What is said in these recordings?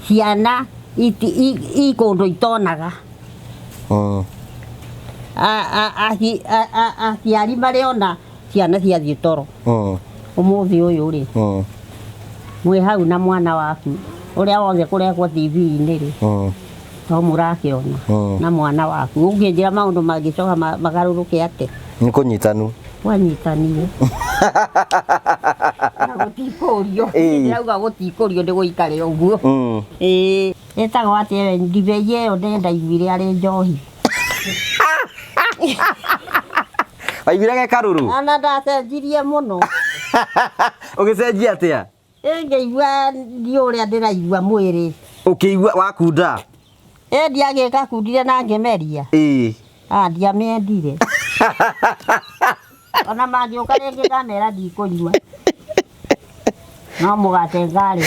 Ciana i kũndũ itonaga. Aciari marĩ ona ciana ciathiĩ toro. Ũmũthĩ ũyũ rĩ, mwĩ hau na mwana waku ũrĩa wothe kũrekwo TV-inĩ rĩ, no mũrakĩona na mwana waku. Ũngĩnjĩra maũndũ mangĩcoka magarũrũke atĩa? Nĩ kũnyitanu. Wanyitanire. Na gũtikũrio. Ndĩrauga gũtikũrio nĩ gũikare ũguo. Ĩĩ. Ĩtagwo atĩa ĩyo ndibei ĩyo ndĩndaiguire arĩ njohi. Waiguire ge karũrũ? Ona ndacenjirie mũno. Ũgĩcenjia atĩa? Ĩ ngĩigua ndiũ ũrĩa ndĩraigua mwĩrĩ. Ũkĩigua wakunda? Ĩ ndiagĩkakundire na ngĩmeria. Ĩĩ. Ah, ndiamĩendire. Ona mangĩũka rĩngĩ ngamera ndikũnyua. No mũgate ngarĩa.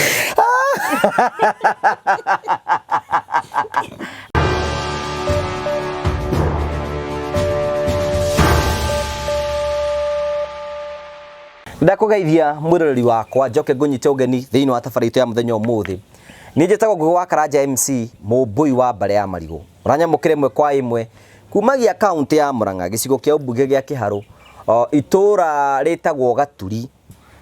Ndakũgeithia mwĩroreri wakwa njoke ngũnyite ũgeni thĩinĩ wa tabarĩra itũ ya mũthenya ũmũthĩ. Niĩ njĩtagwo Ngũgĩ wa Karanja MC, mũmbũi wa mbarĩ ya marigũ. Ũranyamũkĩra ĩmwe kwa ĩmwe kumagia kaũntĩ ya Murang'a, gĩcigo kĩa ũmbunge gĩa Kĩharũ, itũũra rĩtagwo Gaturi.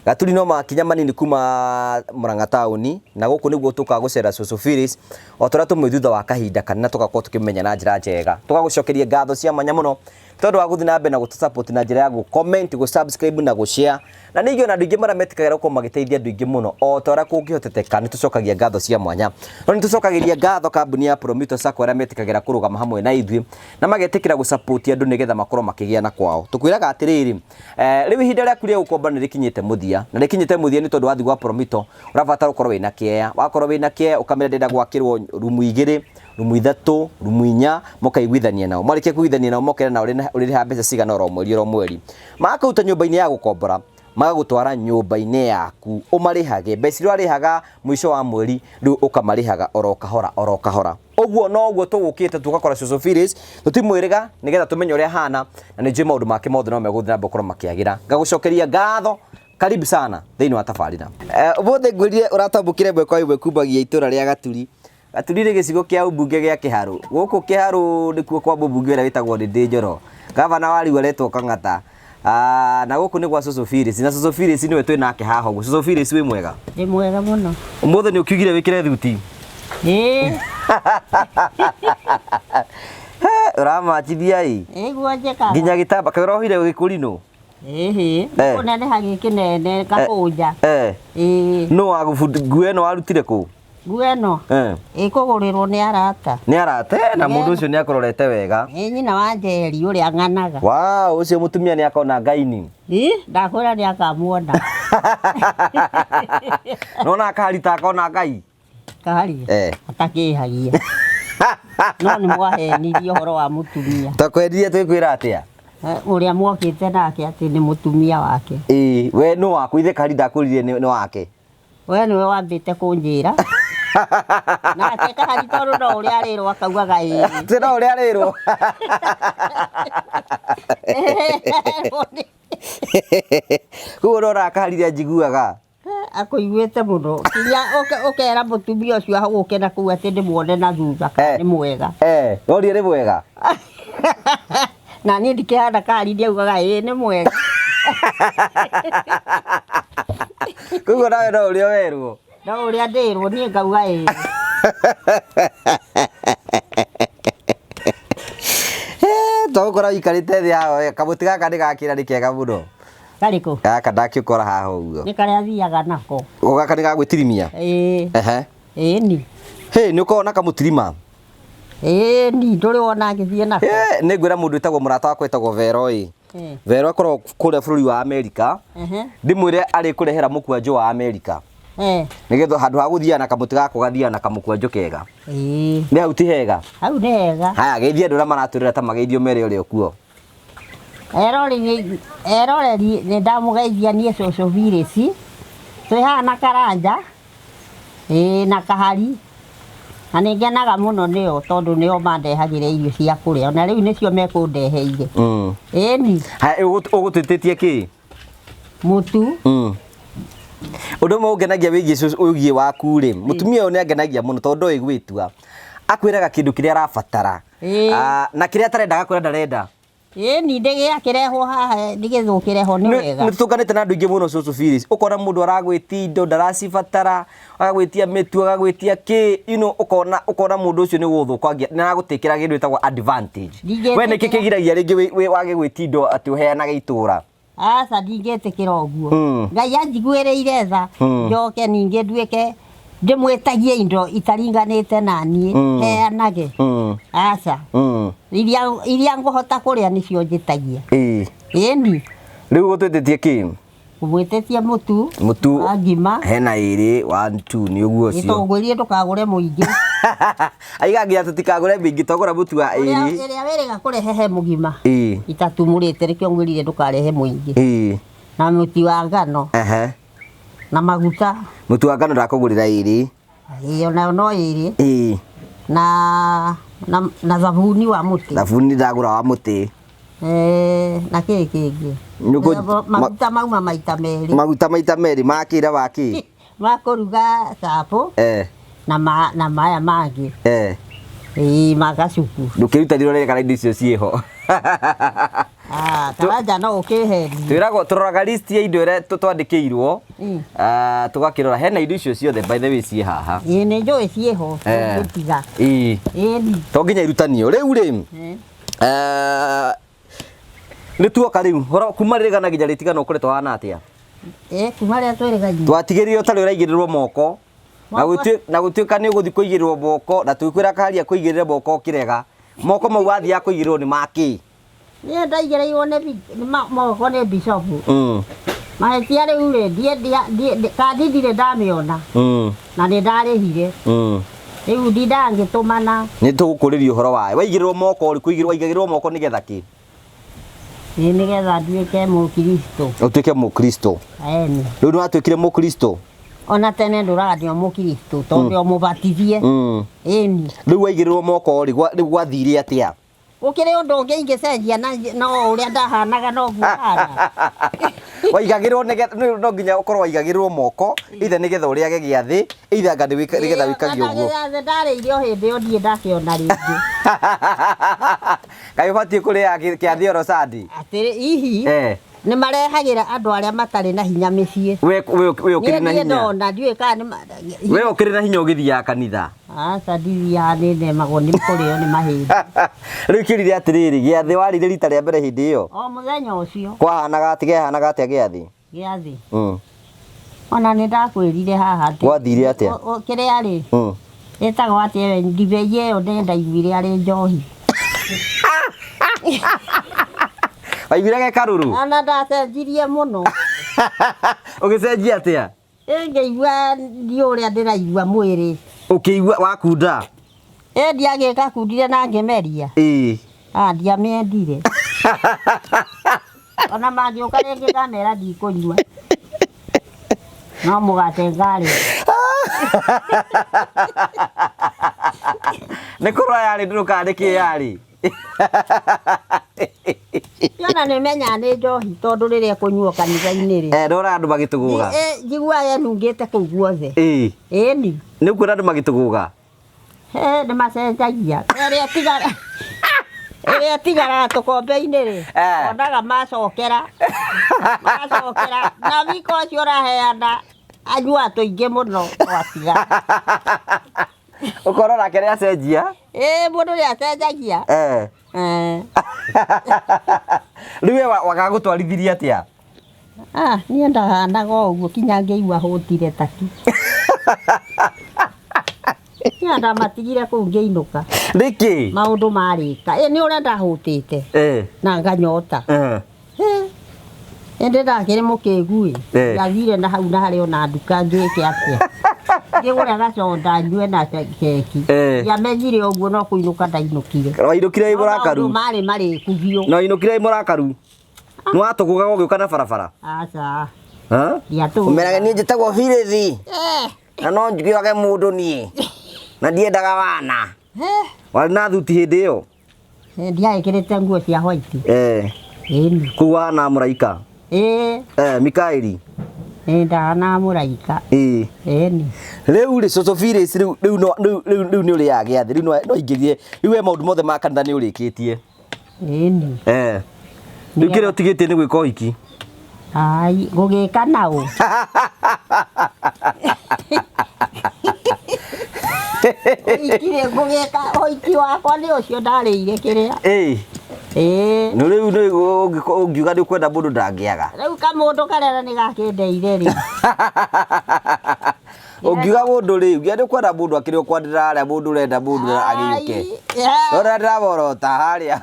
Gaturi no makinya manini kuma Murang'a taũni, na gũkũ nĩguo tũkaga gũcera Cũcũ Phyllis, o ta ũrĩa tũmũĩ thutha wa kahinda kanene tũgakorwo tũkĩmũmenya na njĩra njega. Tũgagũcokeria ngatho cia mwanya mũno tondũ wa gũthiĩ na mbere na gũtũ support na njĩra ya gũ comment, gũ subscribe na gũ share. Na ningĩ ona andũ aingĩ marĩa metĩkagĩra gũkorwo magĩteithia andũ aingĩ mũno o ta ũrĩa kũngĩhoteteka, nĩ tũcokagia ngatho cia mwanya. No nĩ tũcokagĩria ngatho kambuni ya Promito Sacco arĩa metĩkagĩra kũrũgama hamwe na ithuĩ na magetĩkĩra gũ support andũ nĩgetha makorwo makĩgĩa na kwao. Tũkwĩraga atĩrĩrĩ, rĩu ihinda rĩaku rĩa gũkomba nĩ rĩkinyĩte mũthia, na rĩkinyĩte mũthia nĩ tondũ wathiĩ gwa Promito ũrabatara ũkorwo wĩna kĩea. Wakorwo wĩna kĩea ũkamĩra ndĩrenda gwakĩrwo rumu igĩrĩ, rumu ithatũ, rumu inya, mũkaiguithania nao. Mwarĩkia kũiguithania nao mũkera nao ũrĩrĩha mbeca cigana oro mweri oro mweri. Magakũruta nyũmba-inĩ ya gũkombora, magagũtwara nyũmba-inĩ yaku, ũmarĩhage. Mbeca iria ũrarĩhaga mũico wa mweri, rĩu ũkamarĩhaga oro kahora oro kahora. Ũguo noguo tũgũkĩte tũgakora Cũcũ Phyllis, tũtimwĩrĩga nĩgetha tũmenye ũrĩa ahana, na nĩ njũĩ maũndũ make mothe no megũthiĩ na mbere gũkorwo makĩagĩra. Ngagũcokeria ngatho, karibu sana thĩinĩ wa tabarĩra. Ũmũthĩ ngwĩrire ũratambũkĩra ĩmwe kwa ĩmwe kumagia itũra rĩa Gaturi. Gaturi nĩ gĩcigo kĩa ũmbunge gĩa Kĩharũ. Gũkũ Kĩharũ nĩkuo kwa mũmbunge ũrĩa wĩtagwo Ndĩndĩ Njoro. Gavana wa rĩu aretwo Kang'ata. Na gũkũ nĩ gwa Cũcũ Phyllis. Na Cũcũ Phyllis nĩwe twĩ nake haha ũguo. Cũcũ Phyllis wĩ mwega? Ndĩ mwega mũno. Ũmũthĩ nĩ ũkiugire wĩkĩre thuti? Ĩĩ. Ũramachithia ĩ? Nĩguo njĩkaga. Nginya gĩtamba, kaĩ ũrohire gĩkũrinũ? Ĩhĩ, kũneneha gĩkĩnene ngakũnja. Ĩĩ. Nũ wagũbundithia nguo ĩno warutire kũ? Nguo ĩno ĩkũgũrĩrwo nĩ arata. Nĩ arata na mũndũ ũcio nĩ akũrorete wega. Ĩ nyina wa Njeri ũrĩa ng'anaga. Wow, ũcio mũtumia nĩ akona Ngaini. Ĩ, ndakwĩra nĩ akamuona. Nona akarita akona Ngai. Kahari atakĩhagia. No nĩ mwahenirie ũhoro wa mũtumia. Twakwendire twĩkwĩra atĩa? Ũrĩa mwokĩte nake atĩ nĩ mũtumia wake. Ĩ, we nĩ waku ithe kahari ndakwĩrire nĩ wake. We nĩwe wambĩte kũnjĩra. Nake kahari tondũ no ũrĩa arĩrwo akaugaga ĩĩ. Atĩ no ũrĩa arĩrwo. Koguo ũrona kahari rĩa njiguaga. Akũiguĩte mũno. Nginya ũkera mũtumia ũcio ahũgũke na kũu atĩ ndĩmuone na thutha kana nĩ mwega. Worie nĩ mwega. Na niĩ ndikĩhana kahari ndiaugaga ĩĩ nĩ mwega. Koguo nawe no ũrĩa werwo. No ũrĩa ndĩrwo niĩ ngauga ĩĩ. Twagũkora ũikarĩte thĩ haha kamũtĩ gaka nĩ gakĩra nĩ kega mũno. Karĩkũ? Gaka ndakĩũkora haha ũguo. Nĩ karĩa thiaga nako. O gaka nĩ gagwĩtirimia? Ĩĩ. Ehe. Ĩni. Hĩ, nĩ ũkoragwo na kamũtirima? Ĩĩ ni ndũrĩ wona ngĩthiĩ nako. Nĩ ngwĩra mũndũ wĩtagwo mũrata wakwa wĩtagwo Vero ĩ. Vero akoragwo kũrĩa bũrũri wa Amerika. Ndĩmwĩre arĩkũrehera mũkwanjũ wa Amerika. Nĩgetha handũ ha gũthiaga na kamũtĩ gaka ũgathiaga na kamũkwanjũ kega. Ĩĩ. Nĩ hau ti hega? Hau nĩ hega. Haya geithia andũ arĩa maratwĩrora ta mageithio mere ũrĩa ũkuo. Eroreri eroreri nĩ ndamũgeithia niĩ cũcũ Phyllis. Twĩ haha na Karanja. Ĩĩ na kahari. Na nĩ ngenaga mũno nĩo tondũ nĩo mandehagĩra irio cia kũrĩa. Ona rĩu nĩcio mekũndeheire. Ĩni. Haya ũgũtwĩtĩtie kĩ? Mũtu. Ũndũ ũmwe ũngenagia wĩgiĩ wĩgiĩ waku rĩ, mũtumia ũyũ nĩ angenagia mũno tondũ ndoĩ gwĩtua. Akwĩraga kĩndũ kĩrĩa arabatara. Na kĩrĩa atarenda agakwĩra ndarenda. Ĩni ndĩgĩakĩrehwo haha ndigĩthũkĩre ho nĩ wega. Nĩ tũtũnganĩte na andũ aingĩ mũno cũcũ Phyllis. Ũkona mũndũ aragwĩtia indo ndaracibatara, agagwĩtia mĩtu, agagwĩtia kĩ, you know, ũkona ũkona mũndũ ũcio nĩ gũgũthũkangia, nĩ aragũtĩkĩra kĩndũ gĩtagwo advantage. We nĩkĩ kĩgiragia rĩngĩ wage gwĩtia indo atĩ ũheanage itũra? Aca ndingĩtĩkĩra ũguo. Ngai anjiguĩrĩire tha njoke ningĩ nduĩke ndĩmwĩtagie indo itaringanĩte na niĩ heanage. Aca. Iria ngũhota kũrĩa nĩcio njĩtagia. Ĩni. Rĩu ũgũtwĩtĩtie kĩ? Ngũmwĩtĩtie mũtu. Mũtu. Wa ngima. Hena ĩrĩ, 1 2 nĩ ũguo ũcio. Tũngwĩrire ndũkagũre mũingĩ. Aiga nginya tũtikagũre mĩingĩ, twagũra mũtu wa ĩrĩ. Ĩrĩa wĩrĩga kũrehe he mũgima. Itatumũrĩte nĩkĩo ngwĩrire ndũkarehe mũingĩ. Na mũtu wa ngano. Na maguta. Mũtu wa ngano ndakũgũrĩra ĩrĩ. Ĩĩ onayo no ĩrĩ. Na na thabuni wa mũtĩ. Thabuni ndagũra wa mũtĩ. Na kĩ kĩngĩ? Maguta mauma maita merĩ. Maguta maita merĩ ma kĩ na ma kĩ? Ma kũruga chapo. Na na maya mangĩ. Ĩĩ ma gacuku. Ndũkĩrutanĩrio rĩrĩ kana indo icio ciĩho. Karanja no ũkĩherie. Twĩragwo tũroraga list ya indo iria twandĩkĩirwo. Tũgakĩrora hena indo icio ciothe by the way ciĩ haha. Ĩĩ nĩ njũĩ ciĩho. Tũngĩtiga. Ĩĩ. Ĩĩ. To nginya irutanio. Rĩu rĩ. Nĩ tuoka rĩu horo kuma rĩrĩgana nginya rĩtigana ũkoretwo hana atĩa? Kuma rĩrĩa twĩrĩgaine. Twatigĩrĩire ũtarĩ ũraigĩrĩrwo moko. Na gũtuĩka nĩ ũgũthiĩ kũigĩrĩrwo moko na tũgĩkwĩra kaharia kũigĩrĩre moko ũkĩrega. Moko mau wathiaga kũigĩrĩrwo nĩ makĩ? Niĩ ndaigĩrĩirwo nĩ moko nĩ bishop. Mahĩtia rĩu rĩ, kandi ndirĩ ndamĩona. Na nĩ ndarĩhire. Rĩu ndindaga ngĩtũmana. Nĩ tũgũkũrĩria ũhoro wayo. Waigĩrĩrwo moko rĩ, kũigĩrĩrwo waigagĩrĩrwo moko nĩgetha kĩ? Nĩ nĩgetha nduĩke mũkristo. Ũtuĩke mũkristo. Ĩni. Rĩu nĩ watuĩkire mũkristo? Ona tene ndũraga ndĩ o mũkristo tondũ ndĩ o mũbatithie. Ĩni. Rĩu waigĩrĩrwo moko rĩ, rĩu gwathire atĩa? Gũkĩrĩ ũndũ ũngĩ ingĩcenjia na no ũrĩa ndahanaga noguo hana. Waigagĩrĩrwo nĩgetha no nginya ũkorwo waigagĩrĩrwo moko either nĩgetha ũrĩage gĩathĩ either anga nĩgetha wĩkage ũguo. Gĩathĩ ndarĩire o hĩndĩ ĩyo ndirĩ ndakĩona rĩngĩ. Kaĩ ũbatiĩ kũrĩa kĩathĩ oro Sunday? Atĩrĩ hihi nĩ marehagĩra andũ arĩa matarĩ na hinya mĩciĩ. We ũkĩrĩ na hinya? Niĩ ndona ndiũĩ kana nĩ We ũkĩrĩ na hinya ũgĩthiaga kanitha? Aca ndithiaga, nĩ nemagwo nĩ kũrĩo nĩ mahĩndĩ. Rĩu kĩũria atĩrĩrĩ, gĩathĩ warĩire rita rĩa mbere hĩndĩ ĩyo? O mũthenya ũcio. Kwahanaga atĩa, kehanaga atĩa gĩathĩ? Gĩathĩ? Ona nĩ ndakwĩrire haha atĩ Gwathire atĩa? Kĩrĩa rĩ? Ĩtagwo atĩa ĩyo ndibei ĩyo nĩ ndaiguire arĩ njohi. Waiguire ge karũrũ? Ona ndacenjirie mũno. Ũgĩcenjia atĩa? Ngĩigua ndiũ ũrĩa ndĩraigua mwĩrĩ. Ũkĩigua wakunda? Ndiagĩka kundire na ngĩmeria. Ndiamĩendire. Ona mangĩũka rĩngĩ ngamera ndikũnyua. No mũgate ngarĩa. Nĩ kũrora yarĩ ndũrũ kana nĩ kĩ yarĩ? Ona nĩ menyaga nĩ njohi tondũ rĩrĩa ĩkũnyuo kanitha-inĩ rĩ. Ndona andũ magĩtũgũga. Njiguaga ĩnungĩte kũu guothe. Ĩni. Nĩ ũkuona andũ magĩtũgũga? Nĩ macenjagia. Ĩrĩa ĩtigaraga tũkombe-inĩ rĩ, onaga macokera. Macokera. Na wiko ũcio ũraheana anyuaga tũingĩ mũno twatiga. Ũkona nake nĩ acenjia? Mũndũ nĩ acenjagia. Rĩu we wagagũtwarithirie atĩa? Niĩ ndahanaga o ũguo kinya ngĩigua hũtire taki. Niĩ ndamatigire kũu ngĩinũka. Nĩkĩ? Maũndũ marĩka. Nĩ ũrĩa ndahũtĩte. Na nganyota. Ĩndĩ ndakĩrĩ mũkĩgu ĩ. Ndathire na hau na harĩ ona nduka ngĩke atĩa. Ngĩgũra gaconda nyue na keki. Ndiamenyire ũguo no kũinũka ndainũkire. Wainũkire wĩ mũrakaru? Maũndũ marĩ marĩku biũ. Na wainũkire wĩ mũrakaru? Nĩ watũgũgaga ũgĩũka na barabara? Aca. Ndiatũgũgaga. Ũmeraga niĩ njĩtagwo Phyllis. Na no njũrage mũndũ niĩ. Na ndiendaga wana. Warĩ na thuti hĩndĩ ĩyo? Ndiaĩkĩrĩte nguo cia white. Ĩni. Kũu wahana mũraika? Mikaeli? Nĩ na mũraika. Ĩĩ. Ĩni. Rĩu rĩ cũcũ Phyllis rĩu rĩu no rĩu rĩu rĩu nĩ ũrĩaga gĩathĩ rĩu no no ingĩthiĩ rĩu we maũndũ mothe ma kanitha nĩ ũrĩkĩtie. Ĩni. Eh. Rĩu kĩrĩa ũtigĩtie nĩ gwĩka ũhiki. Ai, gũgĩka naũ. Ũhiki rĩ, ngũgĩka ũhiki wakwa nĩ ũcio ndarĩire kĩrĩa. Ĩĩ. Ĩĩ. No rĩu nĩ ũngiuga nĩ ũkwenda mũndũ ndangĩaga. Rĩu kamũndũ karĩa nĩ gakĩndeire rĩ. Ũngiuga mũndũ rĩ, ũngiuga nĩ ũkwenda mũndũ akĩrĩ ũkwandĩra harĩa mũndũ ũrenda mũndũ agĩũke. Ai, eh. No ũrĩa ndĩramorota harĩa.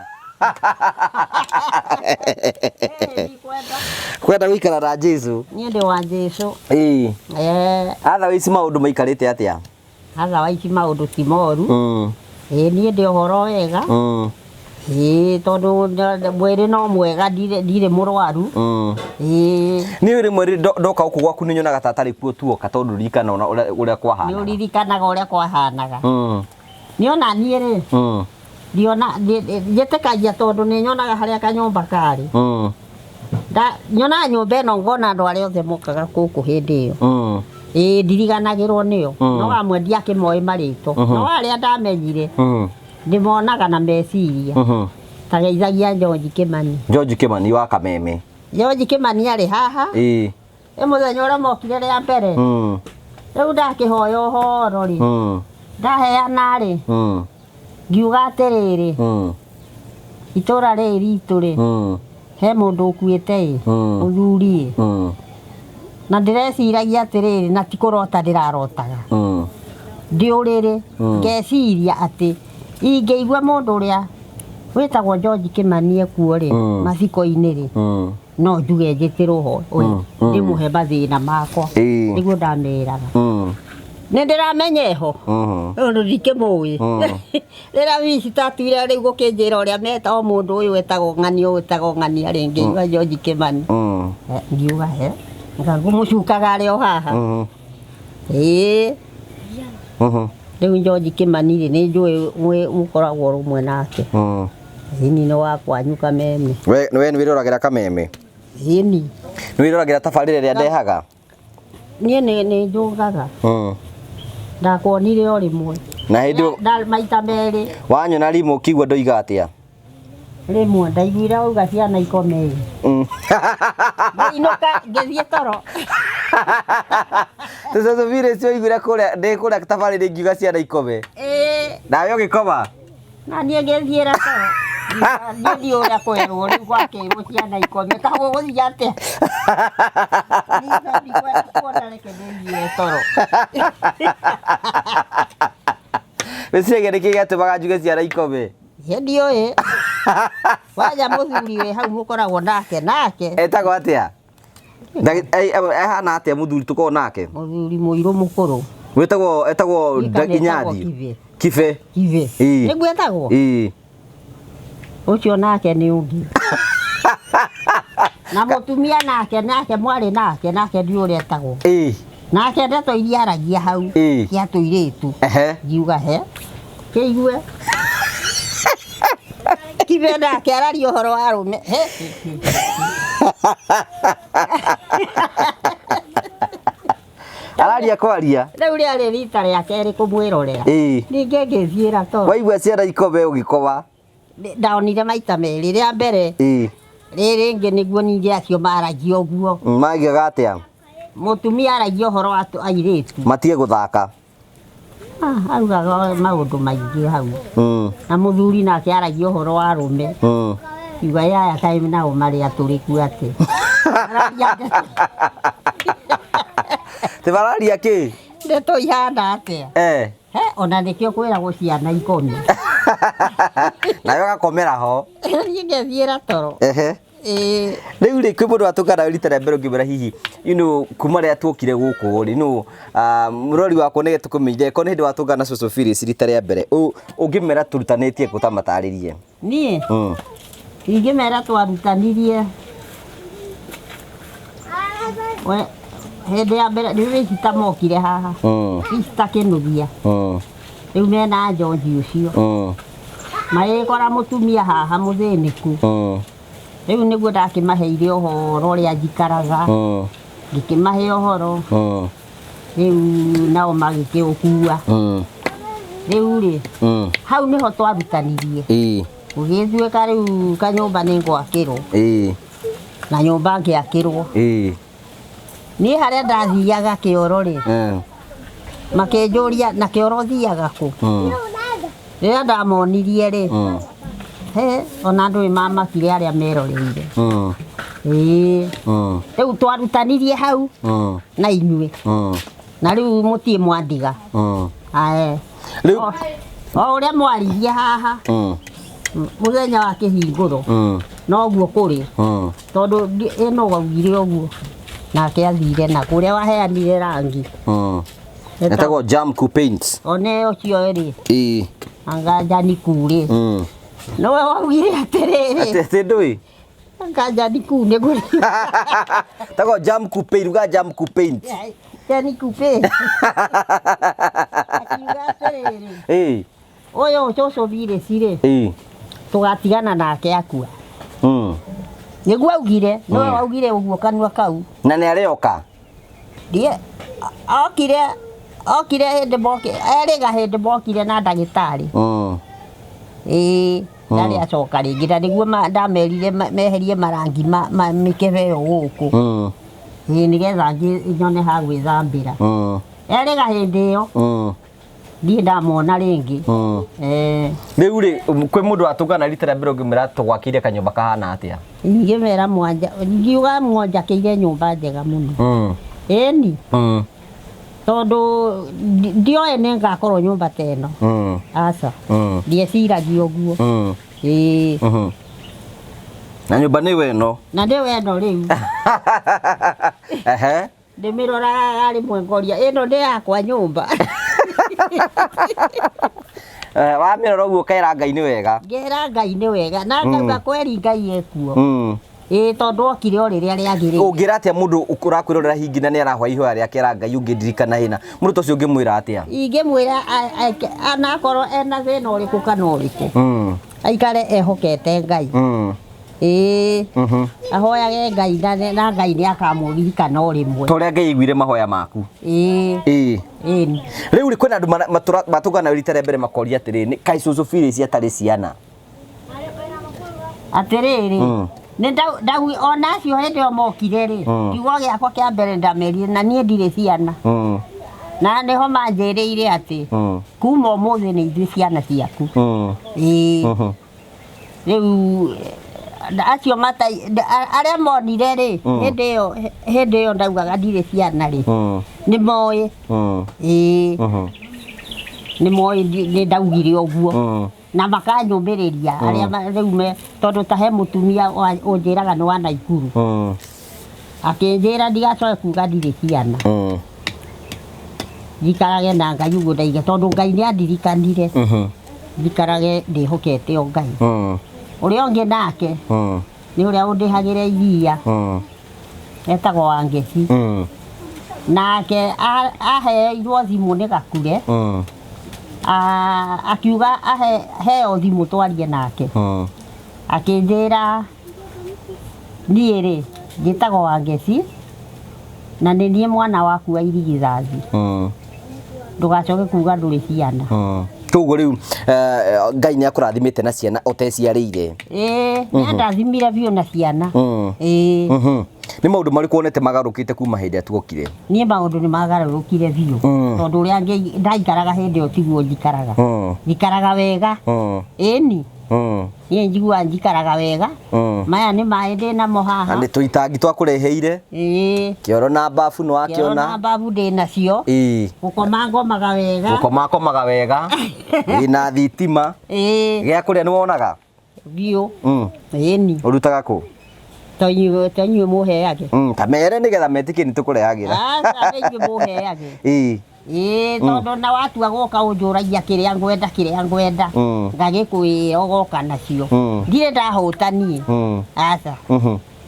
Eh, ndikwenda. Kwenda gũikara na Jesu. Niĩ ndĩ wa Jesu. Ĩĩ. Eh, Otherwise maũndũ maikarĩte atĩa? otherwise maũndũ ti moru. Mm. Ĩĩ niĩ ndĩ ũhoro wega. Mm. Ĩĩ tondũ mwĩrĩ no mwega ndirĩ mũrwaru. Mm. Ĩĩ. Niĩ rĩmwe rĩ ndoka gũkũ gwaku nĩ nyonaga ta atarĩ kuo tuoka tondũ ririkana ona ũrĩa Nĩ kwahanaga. ũririkanaga ũrĩa kwahanaga. Mm. Nĩ ona niĩ rĩ, Mm. ndiona njĩtĩkagia tondũ nĩ nyonaga harĩa kanyũmba karĩ. Mm. Nyonaga nyũmba ĩno ngona andũ arĩa othe mokaga gũkũ hĩndĩ ĩyo. Mm. Ĩĩ ndiriganagĩrwo nĩo. Mm. No amwe ndiakĩmoĩ marĩtwa. Mhm. No arĩa ndamenyire Mm. ndĩmonaga na meciria. Mhm. Ta geithagia George Kimani. George Kimani wa Kameme. George Kimani arĩ haha. Ĩĩ. Ĩ mũthenya ũrĩa mokire rĩa mbere. Mm. Rĩu ndakĩhoya ũhoro rĩ. Mm. Ndaheana rĩ. Mm. Ngiuga atĩrĩrĩ. Mm. Itũra rĩrĩ ritũ rĩ. Mm. He mũndũ ũkuĩte ĩ. Mm. Mũthuri ĩ. Mm. Na ndĩreciragia atĩrĩrĩ na ti kũrota ndĩrarotaga. Mm. Ndĩ ũrĩrĩ. Mm. Ngeciria atĩ ingĩigua mũndũ ũrĩa wĩtagwo George Kimani ekuo rĩ Mm. mathiko-inĩ rĩ Mm. no njuge njĩtĩrwo ho Mm. Mm. ndĩmũhe mathĩna makwa. Ĩĩ. Nĩguo ndameraga. Mm. Nĩ ndĩramenya eho. Mhm. Ũndũ ndikĩmũĩ. Mm. Rĩrĩa wici tatuire rĩu gũkĩnjĩra ũrĩa meta o mũndũ ũyũ wetagwo ng'ania ũyũ wetagwo ng'ania rĩ ngĩigua George Kimani. Mm. Ngiuga he ngũmũcukaga arĩ o haha. Mhm. Ĩĩ. Mhm. Rĩu George Kimani rĩ nĩ njũĩ mũkoragwo rũmwe nake. Mm. Ĩni nĩ wa kwanyu Kameme. We we nĩ wĩroragĩra Kameme. Ĩni. Nĩ wĩroragĩra tabarĩra ĩrĩa ndehaga. Niĩ nĩ njũgaga. Mm. Ndakuonire o rĩmwe. Na hĩndĩ Maita merĩ. wanyona rĩmwe ũkĩigua ndoiga atĩa? Rĩmwe ndaiguire wauga ciana ikome. Mm. Ngĩinũka ngĩthiĩ toro. Tũcũcũ Phyllis oigire kũrĩa ndĩ kũrĩa tabarĩra ingiuga ciana ikome. Ĩĩ. Nawe ũgĩkoma? Na niĩ ngĩthiĩra toro. Niĩ ndiũĩ ũrĩa kwerwo rĩu gwakĩrwo ciana ikome. Ka gũgũthiĩ atĩa? Niĩ ndikwenda kuona reke ndĩthiĩre toro. Wĩciragia nĩkĩ gĩatũmaga njuge ciana ikome? Niĩ ndiũĩ. Wanja mũthuri wĩ hau mũkoragwo nake nake. Etagwo atĩa? Ahana atĩa mũthuri tũkoragwo nake? Mũthuri mũirũ mũkũrũ. Wĩtagwo etagwo Gika etagwo Inyathi. Kibe. Kibe. Kibe. Ĩĩ. Nĩguo etagwo? Ĩĩ. Ũcio nake nĩ ũngĩ. Na mũtumia nake nake mwarĩ nake nake ndiũĩ ũrĩa etagwo. Ĩĩ. Nake ndeto iria aragia hau Ĩĩ. cia tũirĩtu. Ehe. Ngiuga he kĩigue. Kibe nake araria ũhoro wa arũme. He. Araria kwaria. Rĩu rĩarĩ rita rĩa kerĩ kũmwĩrorera. Ĩĩ. Ningĩ ngĩthiĩra toro. Waigua ciana ikome ũgĩkoma. Ndonire maita merĩ. Rĩa mbere Ĩĩ. rĩrĩ rĩngĩ nĩguo ningĩ acio maragia ũguo. Maigaga atĩa? Mũtumia aragia ũhoro wa airĩtu. Matige gũthaka. Augaga maũndũ maingĩ hau. Mm. Na mũthuri nake aragia ũhoro wa arũme. Mm. Kiuga yaya kaĩ nao marĩ atũrĩku atĩ. Araria Ti mararia kĩ? ndeto ihana atĩa? Eh. He ona nĩkĩo kwĩragwo ciana ikome. Nawe ũgakomera ho. Niĩ ngethiĩra toro. Ehe. Ĩĩ. Rĩu rĩ kwĩ mũndũ watũngana rita rĩa mbere ũngĩmwĩra hihi you know kuma rĩrĩa tuokire gũkũ rĩ no mũrori wakwa nĩ tũkũmenyithia ko nĩ hĩndĩ watũngana cũcũ Phyllis rita rĩa mbere ũngĩmera tũrutanĩtie kũ ta matarĩrie. Niĩ Mm. ingĩmera twarutanirie we hĩndĩ ya mbere rĩu Ista mokire haha. Mm. Ista kĩnũthia. Mm. Rĩu mena George ũcio. Mm. Magĩkora mũtumia haha mũthĩnĩku. Mm. Rĩu nĩguo ndakĩmaheire ũhoro ũrĩa njikaraga. Mm. Ngĩkĩmahe ũhoro. Rĩu nao magĩkĩũkua. Rĩu rĩ, hau nĩho twarutanirie. Gũgĩtuĩka rĩu kanyũmba nĩ ngwakĩrwo. Na nyũmba ngĩakĩrwo. Niĩ harĩa ndathiaga kĩoro rĩ, makĩnjũria na kĩoro thiaga kũ? Rĩrĩa ndamonirie rĩ, he ona andũ nĩ mamakire arĩa meroreire. Ĩĩ. Rĩu twarutanirie hau na inyuĩ. Na rĩu mũtirĩ mwandiga. Ae. Rĩu O ũrĩa mwaririe haha mũthenya wa kĩhingũro noguo kũrĩ. Tondũ ĩno waugire ũguo nake athire na kũrĩa waheanire rangi. Etagwo Jamco Paints. One ũcio rĩ. Anga Janiku rĩ. Nowe waugire atĩrĩrĩ. Atĩ ndũĩ? Anga Janiku nĩguo. Etagwo Jamco Paint, uga Jamco Paint. Janiku Paint. Akiuga atĩrĩrĩ. Ũyũ cũcũ Phyllis rĩ. Tũgatigana nake akua. Nĩguo augire, nĩwe waugire ũguo kanua kau. Na nĩ arĩoka? Ndiĩ, okire hĩndĩ moki, erĩga hĩndĩ mokire na ndagĩtarĩ. Ĩĩ, ndarĩ acoka rĩngĩ, na nĩguo ndamerire meherie marangi ma mĩkebe ĩyo gũkũ. Ĩĩ, nĩgetha nyone ha gwĩthambĩra. Erĩga hĩndĩ ĩyo. Ndiĩ ndamona rĩngĩ. Rĩu rĩ, kwĩ mũndũ watũngana rita rĩa mbere ũngĩmwĩra tũgwakĩire kanyũmba kahana atĩa? Ingĩmera mwanja, ngiuga mwanjakĩire nyũmba njega mũno. Ĩni. Tondũ ndioĩ nĩ ngakorwo nyũmba ta ĩno. Aca. Ndieciragia ũguo. Ĩĩ. Na nyũmba nĩ ĩno? Na nĩ ĩno rĩu. Ehe. Ndĩmĩroraga rĩmwe ngoria ĩno nĩ yakwa nyũmba. Wamĩrora ũguo ũkera Ngai nĩ wega. Ngera Ngai nĩ wega na ngauga kweri Ngai ekuo. Ĩĩ, tondũ okire o rĩrĩa rĩagĩrĩire. Ũngĩra atĩa mũndũ ũrakwĩrorera hingi na nĩ arahoya ihoya rĩake ra Ngai ũngĩndirikana hĩna? Mũndũ ta ũcio ũngĩmwĩra atĩa? Ingĩmwĩra anakorwo ena thĩna ũrĩkũ kana ũrĩkũ. Aikare ehokete Ngai. Ĩĩ. Ahoyage Ngai na Ngai nĩ akamũririkana o rĩmwe. Ta ũrĩa Ngai aiguire mahoya maku. Ĩĩ. Ĩĩ. Ĩĩ. Rĩu rĩ, kwĩna andũ matũngana rita rĩa mbere makoria atĩrĩrĩ, kaĩ cũcũ Phyllis atarĩ ciana? Atĩrĩrĩ, nĩ ndau ona acio hĩndĩ ĩyo mokire rĩ, kiugo gĩakwa kĩa mbere ndamerire na niĩ ndirĩ ciana. Na nĩho manjĩrĩire atĩ kuma ũmũthĩ nĩ ithuĩ ciana ciaku. Ĩĩ. Rĩu acio arĩa monire rĩ, hĩndĩ ĩyo ndaugaga ndirĩ ciana rĩ, nĩ moĩ. Ĩĩ. Nĩ moĩ nĩ ndaugire ũguo. Na makanyũmĩrĩria arĩa rĩu me, tondũ ta he mũtumia ũnjĩraga nĩ wa Naikuru. Akĩnjĩra ndigacoke kuga ndirĩ ciana. Njikarage na Ngai ũguo ndaiga, tondũ Ngai nĩ andirikanire. Njikarage ndĩhokete o Ngai. Ũrĩa ũngĩ nake, nĩ ũrĩa ũndĩhagĩra iria. Etagwo Wangeci. Nake aheirwo thimũ nĩ Gakure. Akiuga heo thimũ twarie nake. Akĩnjĩra niĩ rĩ, njĩtagwo Wangeci na nĩ niĩ mwana waku wa irigithathi. Ndũgacoke kuga ndũrĩ ciana. Koguo rĩu Ngai nĩ akũrathimĩte na ciana ũteciarĩire. Ĩĩ, nĩ andathimire biũ na ciana. Ĩĩ. Nĩ maũndũ marĩkũ wonete magarũrũkĩte kuma hĩndĩ ĩrĩa tuokire? Niĩ maũndũ nĩ magarũrũkire biũ. Tondũ ũrĩa ndaikaraga hĩndĩ ĩyo tiguo njikaraga. Njikaraga wega. Ĩni. Niĩ njiguaga njikaraga wega. Maya nĩ maĩ ndĩ namo haha. Na nĩ tũitangi twakũreheire. Ĩĩ. Kĩoro na babu nĩ wakĩona. Kĩoro na babu ndĩ nacio. Ĩĩ. Gũkoma ngomaga wega. Gũkoma ngomaga wega. Ĩĩ, na thitima. Ĩĩ. Gĩa kũrĩa nĩ wonaga? Biũ. Ĩni. Ũrutaga kũ? To inyuĩ mũheage. Ta mere nĩgetha metĩkie nĩ tũkũrehagĩra. Aca, nĩ inyuĩ mũheage. Ĩĩ. Ĩĩ, tondũ na watua gũka ũnjũragia kĩrĩa ngwenda, kĩrĩa ngwenda. Ngagĩkwĩra ũgoka nacio. Ndirĩ ndahũta niĩ. Aca.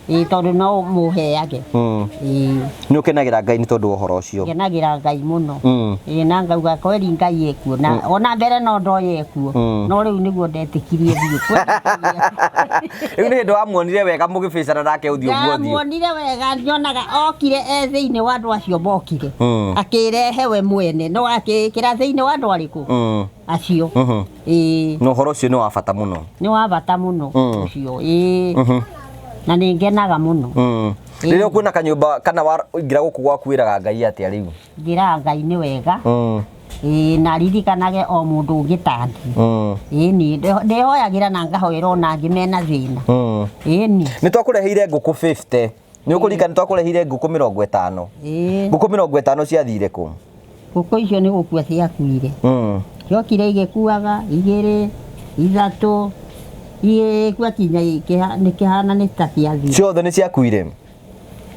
Ĩĩ, tondũ no mũheage. Ĩĩ. Nĩ ũkenagĩra Ngai nĩ tondũ wa ũhoro ũcio? Ngenagĩra Ngai mũno. Ĩĩ, na ngauga kweri Ngai ekuo, na ona mbere no ndoĩ ekuo, no rĩu nĩguo ndetĩkirie biũ kweri Ngai ekuo. Rĩu nĩ hĩndĩ wamuonire wega mũgĩbĩcana nake ũthiũ kwa ũthiũ? Ndamuonire wega, nyonaga okire e thĩinĩ wa andũ acio mokire, akĩrehe we mwene, no akĩĩkĩra thĩinĩ wa andũ arĩkũ? Acio. Ĩĩ. Na ũhoro ũcio nĩ wa bata mũno. Nĩ wa bata mũno ũcio. Ĩĩ. Na nĩ ngenaga mũno. Rĩrĩa ũkuona kanyũmba kana waingĩra gũkũ gwaku wĩraga Ngai atĩa rĩu? Njĩraga Ngai nĩ wega. Ĩĩ, na ririkanage o mũndũ ũngĩ ta niĩ. Ĩĩ niĩ ndĩhoyagĩra na ngahoera ona angĩ mena thĩna. Ĩĩ niĩ. Nĩ twakũreheire ngũkũ 50. Nĩ ũkũririkana nĩ twakũreheire ngũkũ 50. Ĩĩ. Ngũkũ 50 ciathire kũ? Ngũkũ icio nĩ gũkua ciakuire. Ciokire igĩkuaga igĩrĩ, ithatũ, igĩkua kinya nĩ kĩhana nĩ ta ciathira. Ciothe nĩ ciakuire?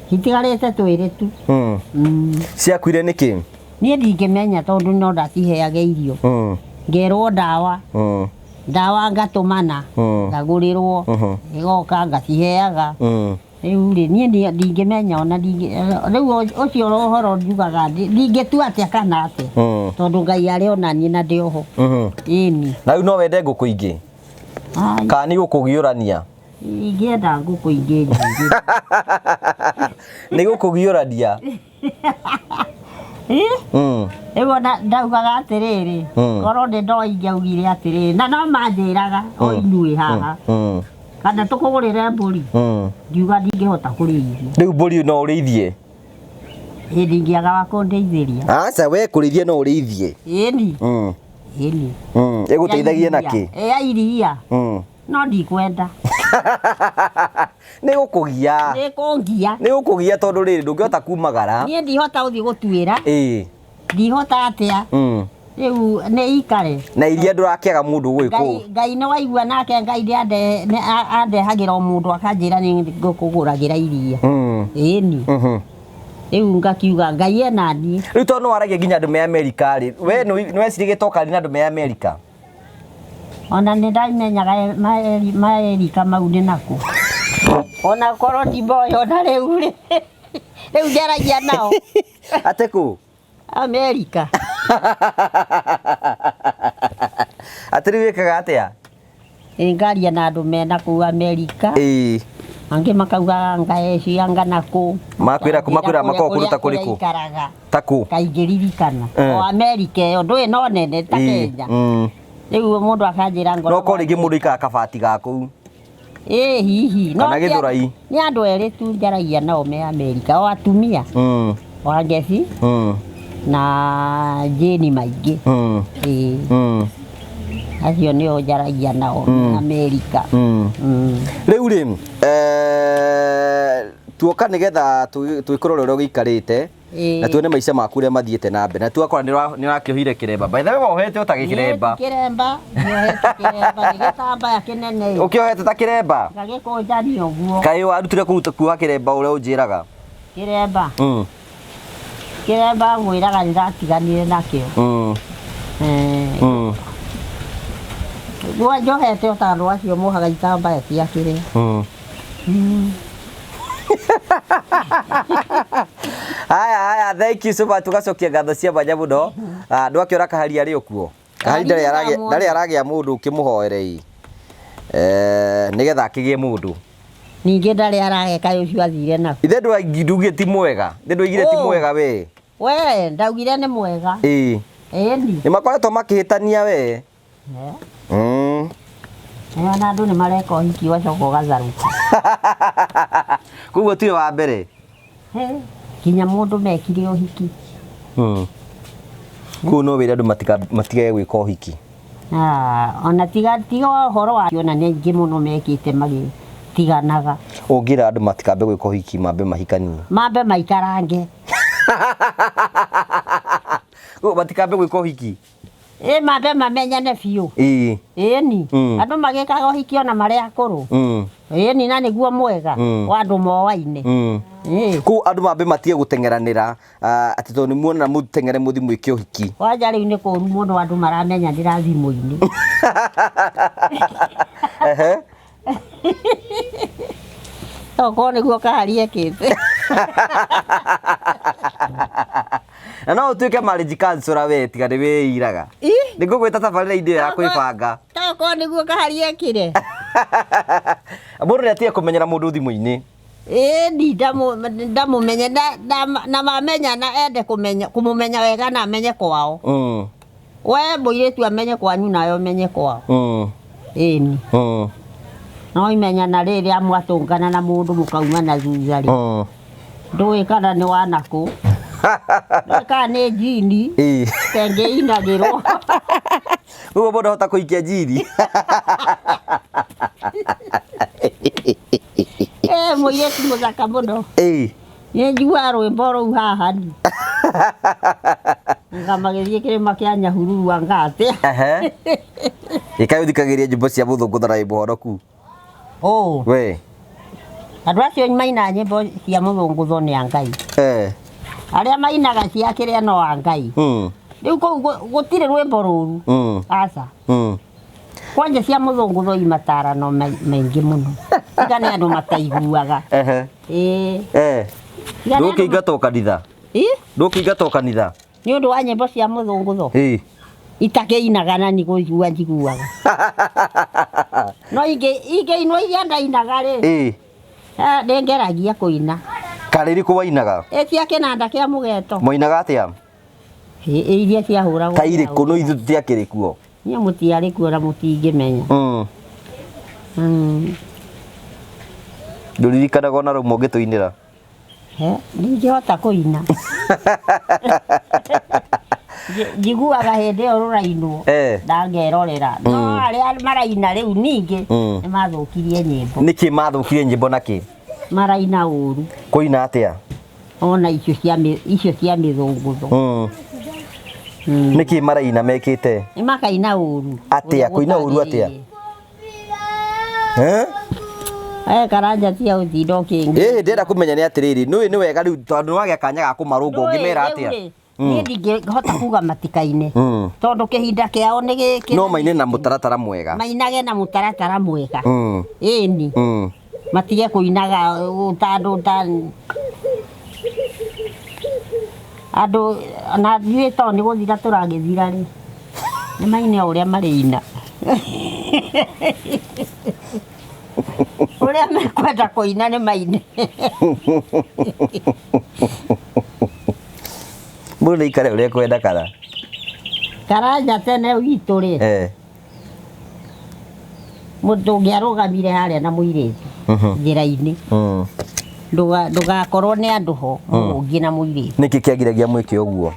Citigarĩte twĩrĩ tu. Ciakuire nĩkĩ? Niĩ ndingĩmenya tondũ no ndaciheaga irio. Ngerwo ndawa. Ndawa ngatũmana, ngagũrĩrwo, ĩgoka ngaciheaga. Rĩu rĩ, niĩ ndingĩmenya ona rĩu ũcio ũhoro njugaga ndingĩtua atĩa kana atĩa. Tondũ Ngai arĩ ona niĩ na ndĩ oho. Ĩni. Na rĩu no wende ngũkũ ingĩ? Ai. Kana nĩ gũkũgiũrania? Ingĩenda ngũkũ ingĩ nyingĩ. Nĩ gũkũgiũrania? Ĩ? Rĩu ona ndaugaga atĩrĩrĩ, korwo nĩ no ingĩaugire atĩrĩrĩ, na no manjĩraga o inyuĩ haha. Kana tũkũgũrĩre mbũri. Ngiuga ndingĩhota kũrĩithia. Rĩu mbũri no ũrĩithie? Ĩ, ndingĩaga wa kũndeithĩria. Aca, we kũrĩithia no ũrĩithie. Ĩni. Ĩni. Ĩgũteithagia na kĩ? Ĩ, ya iria. No ndikwenda. Nĩ gũkũgia. Nĩ kũngia. Nĩ gũkũgia tondũ rĩrĩ ndũngĩhota kumagara. Niĩ ndihota gũthiĩ gũtuĩra. Ĩĩ. Ndihota atĩa. Rĩu nĩ ikare. Na iria ndũrakĩaga mũndũ ũgwĩkũ. Ngai nĩ waigua nake Ngai nĩ andehagĩra o mũndũ akanjĩra nĩ ngũkũgũragĩra iria. Ĩni. Rĩu ngakiuga Ngai ena niĩ. Rĩu tondũ nĩ waragia nginya andũ me Amerika rĩ, we nĩ wecirĩtie ũkaria na andũ me Amerika? Ona nĩ ndamenyaga maerika mau nĩ nakũ. Ona korwo ndimboĩ ona rĩu rĩ. Rĩu njaragia nao. Atĩ kũ? Amerika. Atĩ rĩu wĩkaga atĩa? Ĩ, ngaria na andũ mena kũu Amerika. Ĩĩ. Angĩ makauga ngaecia ngana kũ. Makwĩra kũ, makwĩra makoragwo kũndũ ta kũrĩkũ? Kũrĩa ikaraga. Ta kũ? Kaingĩririkana. O Amerika ĩyo ndũĩ no nene ta Kenya. Rĩu mũndũ akanjĩra ngoro. No korwo rĩngĩ mũndũ aikaraga kabati ga kũu. Ĩ, hihi. Kana Gĩthũrai. Nĩ andũ erĩ tu njaragia nao me Amerika, o atumia. O Ngeci. Na Jane maingĩ. Ĩ. Acio nĩo njaragia nao me Amerika. Rĩu rĩ, tuoka nĩgetha twĩkũrore ũrĩa ũgĩikarĩte. Na tuone maica maku ũrĩa mathiĩte na mbere. Na tuakora nĩ ũrakĩohire kĩremba. By the way, wohete o ta gĩkĩremba. Niĩ ti kĩremba, ndiohete kĩremba, nĩ gĩtambaya kĩnene. Ũkĩohete ta kĩremba? Ngagĩkũnjania ũguo. Kaĩ warutire kũruta kuoha kĩremba ũrĩa ũnjĩraga? Kĩremba? Kĩremba ngwĩraga nĩndatiganire nakĩo. Guo njohete o ta andũ acio mohaga itambaya cia kĩrĩa. Haya, haya, thank you so much. Tugacokia ngatho cia mwanya mũno. Ndwakĩona Kahari arĩ o kuo. Kahari ndarĩ aragĩa mũndũ ũkĩmũhoere ĩ. Nĩgetha akĩgĩe mũndũ. Ningĩ ndarĩ arageka ũcio athire nakuo. Ithe ndugire ti mwega. Ithe ndwaigire ti mwega we. We, ndaugire nĩ mwega. Ĩĩ. Ĩni. Nĩ makoretwo makĩhĩtania we. Ona andũ nĩ mareka ũhiki ũgacoka ũgatharũka. Koguo tiwe wa mbere. Nginya mũndũ mekire ũhiki. Koguo no wĩre andũ matigage gwĩka ũhiki. Ona tiga ũhoro wa ona nĩ aingĩ mũno mekĩte magĩtiganaga. Ũngĩra andũ matikambe gwĩka ũhiki mambe mahikanie. Mambe maikarange. Koguo matikambe gwĩka ũhiki. Ĩ, mambe mamenyane biũ. Ĩĩ. Ĩni. Andũ magĩkaga ũhiki ona marĩ akũrũ. Ĩni, na nĩguo mwega wa andũ moaine. Ĩĩ. Koguo andũ mambe matige gũteng'eranĩra, atĩ tondũ nĩ muonana mũteng'ere mũthiĩ mwĩke ũhiki. Kwanja rĩu nĩ kũũru mũno andũ maramenyanĩra thimũ-inĩ. Tokorwo nĩguo kahari ekĩte. Na no ũtuĩke marriage counselor we tiga nĩ wĩiraga. Ĩ? Nĩ ngũgwĩta tabarĩra-inĩ ĩyo ya kwĩbanga. Tokorwo nĩguo kahari ekire. Mũndũ nĩ atige kũmenyera mũndũ thimũ-inĩ. Ĩĩ ni ndamũmenye na mamenyana ende kũmenya kũmũmenya wega na amenye kwao. We mũirĩtu amenye kwanyu nawe ũmenye kwao. Ĩni. No imenyana rĩrĩa mwatũngana na mũndũ mũkauma na thutha rĩ. Ndũĩ kana nĩ wanakũ. Ndũĩ kana nĩ njini. Ĩĩ. Tenge inagĩrwo. Ũguo mũndũ ahota kũikia njiri. Ĩ mũirĩtu mũthaka mũno. Ĩĩ. Nĩ njiguaga rwĩmbo rũu haha ni. Nga magĩthiĩ kĩrĩma kĩa Nyahururu anga atĩa. Ehe. Ĩkaĩ ũthikagĩrĩria nyĩmbo cia mũthũngũ na wĩ mũhonoku. Ũ. We. Andũ acio mainaga nyĩmbo cia mũthũngũtho nĩ a Ngai. Eh. Arĩa mainaga cia kĩrĩa no a Ngai. Rĩu kũu gũtirĩ rwĩmbo rũru. Aca. Kwanja cia mũthũngũtho i matarano maingĩ mũno. Tiga nĩ andũ mataiguaga. Ehe. Ĩĩ. Eh. Tiga nĩ andũ Ndũkĩingatwo kanitha. Ĩ? Ndũkĩingatwo kanitha. Nĩ ũndũ wa nyĩmbo cia mũthũngũtho. Ĩĩ. Itakĩinaga na nĩ kũigua njiguaga. No ingĩinwo iria ndainaga rĩ. Ĩĩ. Nĩ ngeragia kũina. Karĩrĩ wainaga? Ĩ cia kĩnanda kĩa mũgeto. Mwainaga atĩa? Ĩ iria ciahũragwo. Ta irĩkũ no ithuĩ tũtiakĩrĩ kuo. Niĩ mũtiarĩ kuo na mũtingĩmenya. Ndũririkanaga ona rũmwe ũngĩtũinĩra? Ndingĩhota kũina. Njiguaga hĩndĩ ĩyo rũrainwo na ngerorera. No arĩa maraina rĩu ningĩ nĩ mathũkirie nyĩmbo. Nĩkĩ mathũkirie nyĩmbo nakĩ? Maraina ũru. Kũina atĩa? Ona icio cia mĩthũngũtho. Nĩkĩ maraina mekĩte? Nĩ makaina ũru. Atĩa? Kũina ũru atĩa? Eh? Karanja tia ũtinda ũkĩngi. Ĩĩ ndĩrenda kũmenya nĩ atĩrĩrĩ, nĩũĩ nĩ wega rĩu tondũ nĩwagĩa kanya ga kũmarũnga ũngĩmera atĩa? Niĩ ndingĩhota kuga matikaine. Tondũ kĩhinda kĩao nĩ gĩkĩ. No maine na mũtaratara mwega. Mainage na mũtaratara mwega. Ĩni. Matige kũinaga ta andũ ta andũ na ithuĩ to nĩ gũthira tũragĩthira rĩ. Nĩ maine o ũrĩa marĩina. Ũrĩa mekwenda kũina nĩ maine. Mũndũ nĩ aikare ũrĩa ekwenda kana? Karanja tene witũ rĩ. Mũndũ ũngĩarũgamire harĩa na mũirĩtu njĩra-inĩ. Ndũgakorwo nĩ andũ ho mũrũngie na mũirĩtu. Nĩkĩ kĩagiragia mwĩke ũguo?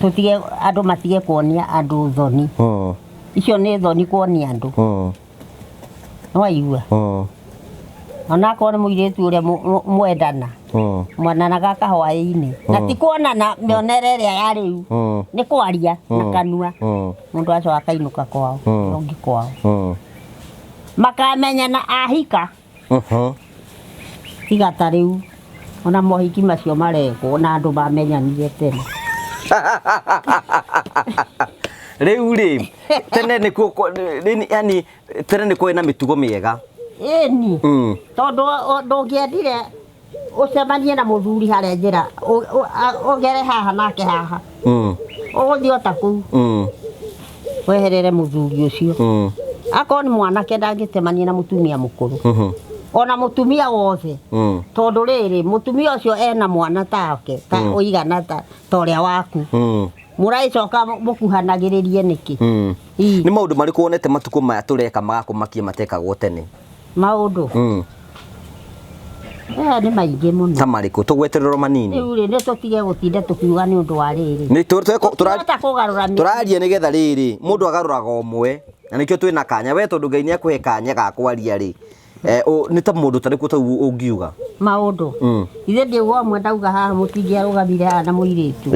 Tũtige andũ matige kuonia andũ thoni. Icio nĩ thoni kuonia andũ. Nĩwaigua? Onakorwo nĩ mũirĩtu ũrĩa mwendana. Mwonanaga kahwaĩ-inĩ. Na ti kuonana mĩonere ĩrĩa ya rĩu. Nĩ kwaria na kanua. Mũndũ acoka akainũka kwao, ũngĩ kwao. Makamenyana ahika. Tiga ta rĩu ona mohiki macio marekwo na andũ mamenyanire tene. Rĩu rĩ, tene nĩkuo yani tene nĩ kwarĩ na mĩtugo mĩega. Ĩni. Tondũ ndũngĩendire ũcemanie na mũthuri harĩa njĩra, ũgere haha nake haha. Ũgũthiĩ o ta kũu. Weherere mũthuri ũcio. Akorwo nĩ mwanake ndangĩcemania na mũtumia mũkũrũ. Ona mũtumia wothe. Tondũ rĩrĩ, mũtumia ũcio ena mwana take, ta ũigana ta ũrĩa waku. Mũragĩcoka mũkuhanagĩrĩrie nĩkĩ? Nĩ maũndũ marĩkũ wonete matukũ maya tũreka magakũmakia matekagwo tene? Maũndũ? Nĩ maingĩ mũno. Ta marĩkũ? Tũgwetererwo manini. Rĩu rĩ, nĩ tũtige gũtinda tũkiuga nĩ ũndũ wa rĩrĩ. Nĩ Tũrahota kũgarũra mĩtĩ. tũraria nĩgetha rĩrĩ, mũndũ agarũraga ũmwe, na nĩkĩo twĩna kanya. We tondũ Ngai nĩakũhe kanya ga kwaria rĩ, nĩ ta mũndũ tarĩkũ tau ũngiuga? Maũndũ. Ithe ndiuga ũmwe ndauga haha mũtingĩarũgamire haha na mũirĩtu.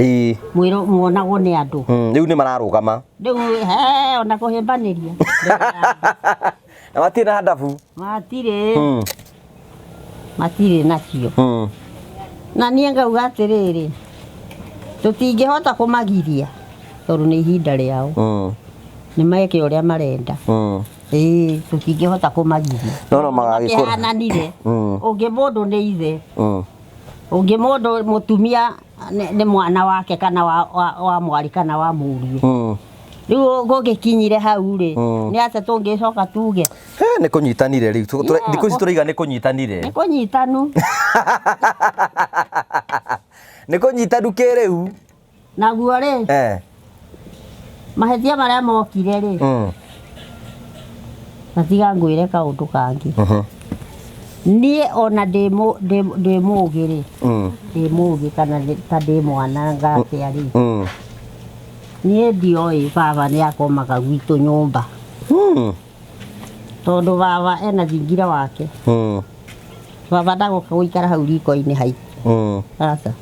Mwĩrwo muonagwo nĩ andũ. Rĩu nĩ mararũgama. Rĩu ona kũhĩmbanĩria. Na matirĩ na handabu. Matirĩ. Matirĩ nacio. Na niĩ ngauga atĩrĩrĩ, tũtingĩhota kũmagiria tondũ nĩ ihinda rĩao. Nĩ meke ũrĩa marenda. Ĩĩ, tũtingĩhota kũmagiria. No no magagĩkũra. Makĩhananire. Ũngĩ mũndũ nĩ ithe. Ũngĩ mũndũ mũtumia nĩ mwana wake kana wa mwarĩ kana wa mũriũ. Rĩu gũgĩkinyire hau rĩ, nĩ atĩa tũngĩcoka tuge? Nĩ kũnyitanire rĩu. Thikũ ici tũraiga nĩ kũnyitanire. Nĩ kũnyitanu. Nĩ kũnyitanu kĩrĩu. Naguo rĩ, mahĩtia marĩa mokire rĩ, na tiga ngwĩre kaũndũ kangĩ. Niĩ ona ndĩ mũgĩ rĩ, ndĩ mũgĩ kana ta ndĩ mwana ngatĩa rĩ, niĩ ndioĩ baba nĩ akomaga gwitũ nyũmba. Tondũ baba ena thingira wake. Baba ndagoka gũikara hau riko-inĩ haitũ. Aca.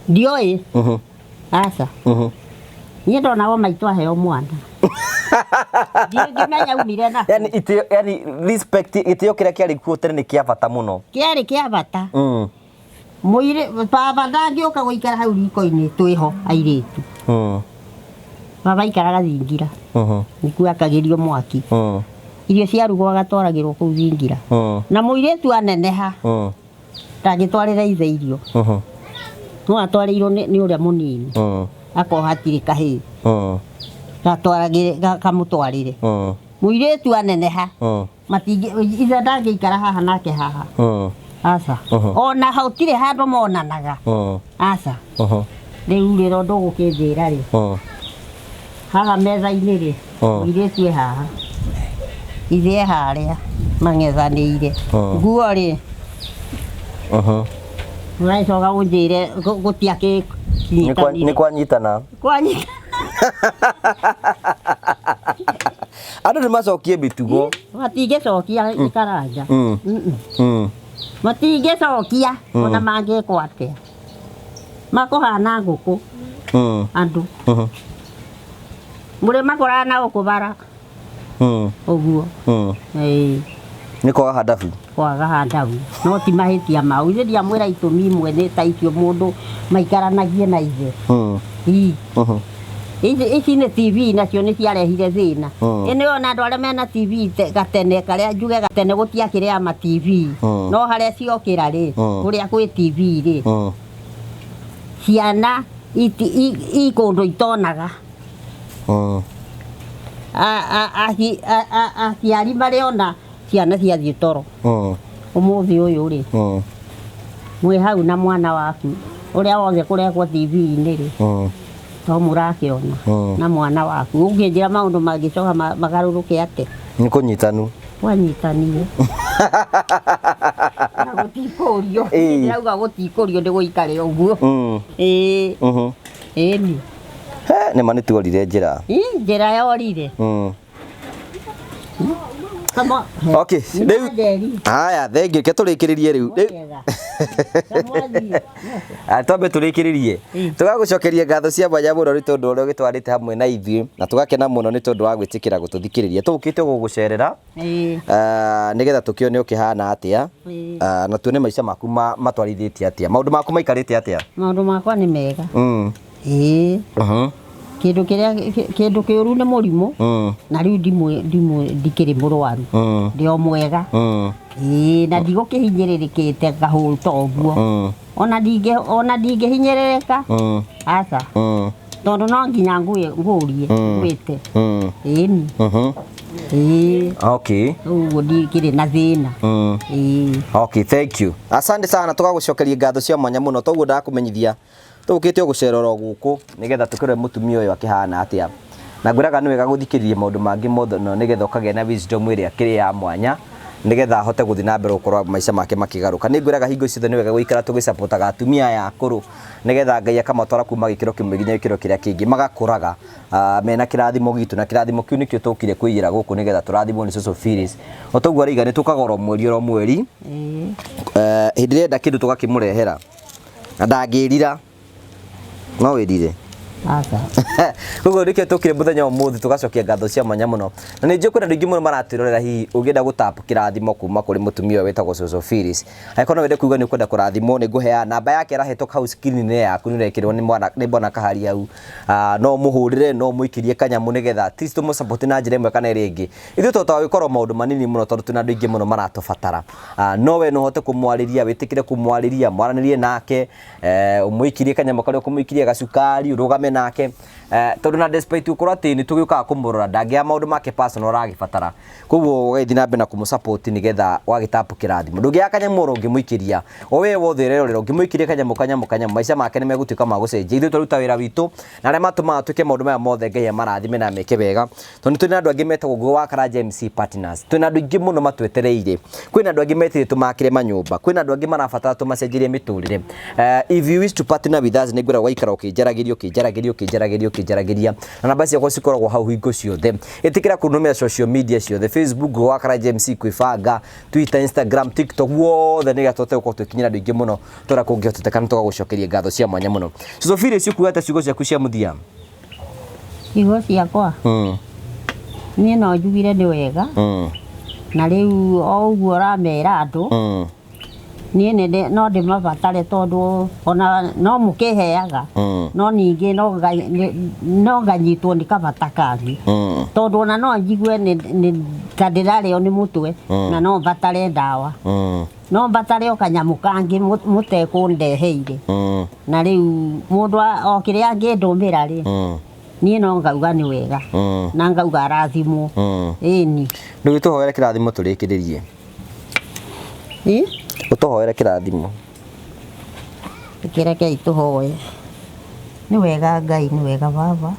Ndioĩ. Aca. Niĩ ndonagwo maitũ aheo mwana. Ndingĩmenya aumire na. Yani itĩo, yani respect, gĩtĩo kĩrĩa kĩarĩ kuo tene nĩ kĩa bata mũno. Kĩarĩ kĩa bata. Mũirĩ baba ndangĩũka gũikara hau riko-inĩ twĩho airĩtu. Baba aikaraga thingira. Nĩkuo akagĩrio mwaki. Irio ciarugwo agatwaragĩrwo kũu thingira. Na mũirĩtu aneneha ndangĩtwarĩra ithe irio. No atwarĩirwo nĩ ũrĩa mũnini. Akorwo hatirĩ kahĩĩ. Gatwaragĩre kamũtwarĩre. Mũirĩtu aneneha matingĩ ithe ndangĩikara haha nake haha. Aca. Ona hatirĩ handũ monanaga. Aca. Rĩu rĩ tondũ ũgũkĩnjĩra rĩ, haha metha-inĩ rĩ, mũirĩtu e haha, ithe e harĩa mang'ethanĩire. Nguo rĩ, ũragĩcoka ũnjĩre gũtiakĩnyitanire. Nĩ kwanyitana. Kwanyitana. Andũ nĩ macokie mĩtugo. Matingĩcokia Karanja. Matingĩcokia ona mangĩkwo atĩa. Makũhana ngũkũ andũ. Mũrĩ makoraga na gũkũ bara. Ũguo. Nĩ kwaga handabu. Kwaga handabu. No ti mahĩtia mau. Ithe ndiamwĩra itũmi imwe nĩ ta icio mũndũ maikaranagie na ithe. Ici nĩ TV nacio nĩ ciarehire thĩna. Ĩno ona andũ arĩa mena TV gatene karĩa njuge gatene gũtiakĩrĩ ya ma TV. No harĩa ciokĩra rĩ, kũrĩa kwĩ TV rĩ, ciana i kũndũ itonaga. Aciari marĩona ciana ciathiĩ toro. Ũmũthĩ ũyũ rĩ, mwĩ hau na mwana waku ũrĩa wothe kũrekwo TV-inĩ rĩ, to mũrakĩona na mwana waku. Ũngĩnjĩra maũndũ mangĩcoka magarũrũke atĩa? Nĩ kũnyitanu. Kwanyitanire. Na gũtikũrio. Ndĩrauga gũtikũrio nĩ gũikare ũguo. Ĩĩ. Ĩni. Nĩ ma nĩ tuorire njĩra. Njĩra yorire. Okay, rĩu haya thengiũ reke tũrĩkĩrĩrie rĩu. Twambe tũrĩkĩrĩrie. Tũgagũcokeria ngatho cia mwanya mũno nĩ tondũ ũrĩa ũgĩtwarĩte hamwe na ithuĩ na tũgakena mũno nĩ tondũ wa gwĩtĩkĩra gũtũthikĩrĩria. Tũgũkĩte gũgũcerera nĩgetha tũkĩone ũkĩhana atĩa na tuone maica maku matwarithĩtie atĩa. Maũndũ maku maikarĩte atĩa? Maũndũ makwa nĩ mega. Ĩĩ. Kĩndũ kĩrĩa kĩndũ kĩũru nĩ mũrimũ na rĩu ndikĩrĩ mũrwaru. Ndĩ o mwega. Ĩĩ, na ndigũkĩhinyĩrĩrĩkĩte kahũta ũguo. Ona ndingĩhinyĩrĩrĩka. Aca. Tondũ no nginya ngũrie ngwĩte. Ĩni. Ĩĩ. Okay. Ũguo ndikĩrĩ na thĩna. Ĩĩ. Okay, thank you. Asante sana tũgagũcokeria ngatho cia mwanya mũno toguo ndakũmenyithia. Tũgũkĩte gũcera oro gũkũ nĩgetha tũkĩrore mũtumia ũyũ akĩhana atĩa. Na ngwĩraga nĩ wega gũthikĩrĩria maũndũ mangĩ mothe no nĩgetha ũkagĩa na wisdom ĩrĩa kĩrĩ ya mwanya nĩgetha ahote gũthiĩ na mbere gũkorwo maica make makĩgarũka. Nĩ ngwĩraga hingo ciothe nĩ wega gũikara tũgĩcapotaga atumia aya akũrũ nĩgetha Ngai akamatwara kuma gĩkĩro kĩmwe nginya gĩkĩro kĩrĩa kĩngĩ magakũraga mena kĩrathimo gitũ na kĩrathimo kĩu nĩkĩo tũkire kwĩiyĩra gũkũ nĩgetha tũrathimwo nĩ Cũcũ Phyllis. O toguo araiga nĩ tũkaga oro mweri oro mweri. Hĩndĩ ĩrĩa enda kĩndũ tũgakĩmũrehera. Na ndangĩrira. No wĩrire. Aca. Koguo nĩkĩo tũkire mũthenya wa ũmũthĩ tũgacokia ngatho cia mwanya mũno. Na nĩ njũĩ kwĩna andũ aingĩ mũno maratwĩrorera hihi ũngĩenda gũtap kĩrathimo kuma kũrĩ mũtumia ũyũ wĩtagwo Cũcũ Phyllis. Angĩkorwo no wende kuigua nĩ ũkwenda kũrathimwo nĩ ngũheaga namba yake ĩrahĩtũka hau screen-inĩ yaku nĩ ũrekĩrwo nĩ mwana nĩ bwana Kahari hau. No ũmũhũrĩre no ũmũikĩrie kanyamũ nĩgetha at least tũmũ support na njĩra ĩmwe kana ĩrĩa ĩngĩ. Ithuĩ tũhotaga gwĩka oro maũndũ manini mũno tondũ twĩna andũ aingĩ mũno maratũbatara. No we no ũhote kũmwarĩria wĩtĩkĩre kũmwarĩria mwaranĩrie nake ũmũikĩrie kanyamũ karĩa ũkũmũikĩria gacukari ũrũgame nake tondũ na despite gũkorwo atĩ nĩ tũgĩũkaga kũmũrora ndangĩaga maũndũ make personal aragĩbatara. Koguo ũgagĩthiĩ na mbere na kũmũ support nĩgetha ũgagĩtap kĩrathimo. Ndũngĩaga kanyamũ oro ũngĩmũikĩria, o we wothe ũrerorera ũngĩmũikĩria kanyamũ kanyamũ kanyamũ maica make nĩ megũtuĩka ma gũcenjia. Ithuĩ twaruta wĩra witũ na arĩa matũmaga twĩke maũndũ maya mothe Ngai amarathime na ameke wega. Tondũ nĩ tũrĩ na andũ angĩ metagwo Ngũgĩ wa Karanja MC Partners. Twĩna andũ aingĩ mũno matwetereire. Kwĩna andũ angĩ metereire tũmakĩre manyũmba. Kwĩna andũ angĩ marabatara tũmacenjerie mĩtũrĩre. If you wish to partner with us nĩ ngwĩra ũgaikara ũkĩnjaragĩria ũkĩnjaragĩria ũkĩnjaragĩria ũkĩnjaragĩria. Na namba ciakwa cikoragwo hau hingo ciothe. Ĩtĩkĩra kũnũmĩra social media ciothe Facebook Ngũgĩ wa Karanja MC kwĩbanga, Twitter, Instagram, TikTok guothe nĩgetha tũhote gũkorwo tũgĩkinyĩra andũ aingĩ mũno tũrĩa kũngĩhoteteka na tũgagũcokeria ngatho cia mwanya mũno. Cũcũ Phyllis ũkuga atĩa ciugo ciaku cia mũthia? Ciugo ciakwa niĩ no njugire nĩ wega na rĩu o ũguo ũramera andũ niĩ nĩ no ndĩmabatare tondũ ona no mũkĩheaga no ningĩ no no nganyitwo nĩ kabata kangĩ tondũ ona no njigue ta ndĩrarĩo nĩ mũtwe na no batare ndawa no mbatare o kanyamũ kangĩ mũtekũndeheire na rĩu mũndũ o kĩrĩa angĩndũmĩra rĩ niĩ no ngauga nĩ wega na ngauga arathimwo ĩni. Rĩu tũhoere kĩrathimo tũrĩkĩrĩrie. Ĩ? Ũtũhoere kĩrathimo. Kĩrekei tũhoe. Nĩ wega Ngai, nĩ wega Baba.